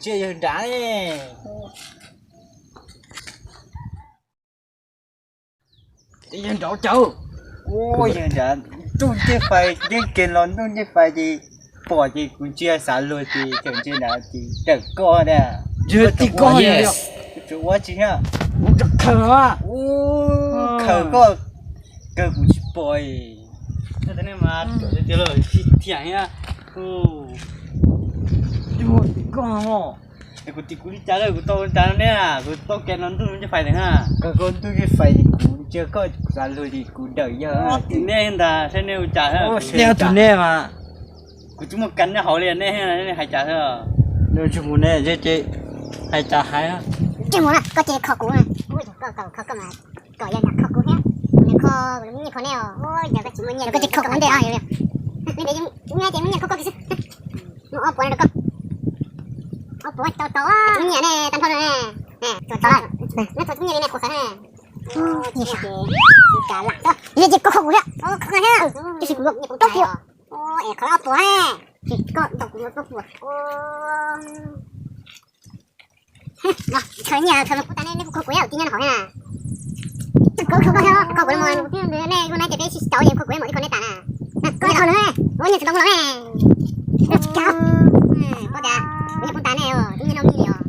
Tsiaj yawg nrad ne. Tsiaj yawg nrad cawv. Ua yawg nrad ntuj ncej fais, yeej ke los ntuj ncej fais ces pom ces kuv ntsia xav luag ces txawm ntsia nrad ces tawm koj tiag. Ntsia tib koj, kuv tsis ua tsi thiab. Kuv tseem khaws, khaws koj, kawg kuv tsis pom. Thiab, kuv tim kuv li cas lawm, kuv tau cas no ne, kuv tau ke no ntuj ncej fais ntawd na. Kawg koj ntuj ncej fais kuv ntsia koj xav luag li kuv dawm yawg. Tim nej ntag saib nej ua cas. Nej tus nej mas. Kuv tsis muaj kas nej hauv li nej hais cas xwb. Nws tsis mus ne, ces hais cas hais. Tsis mus na, koj ces kho kuv na. Koj, koj mas, koj yog yam kho kuv thiab. Nws kho, nws kho nej os. Koj ces kho kuv ntej os. Nws ces muaj nyiaj kho koj xwb. Nws ob puas rau koj. Ob puas tau tau. Nyiaj ne, tag nrho ne. Tau tau. Nws tau nyiaj li ne, qhuas qhawv ne. Nyiaj ces, ces koj kho kuv thiab. Kho thiab. Tab sis kuv, kuv tau puas. Es qhov ob puas, koj tau kuv ob puas. Khaws nyiaj khaws los kuv tas ne, nej kuj kho kuv thiab, tib nyob no hauv na. Koj kho koj thiab, kho kuv los thiab, nej kuj na ces peb sib tau ces kho kuv mom tib kho nej tas na. Koj kho los, ua nyiaj tsis tau kuv los ne. Koj tsis khaws, koj tias kuv nyiaj kuj tas ne, tib nyiaj no mij li os.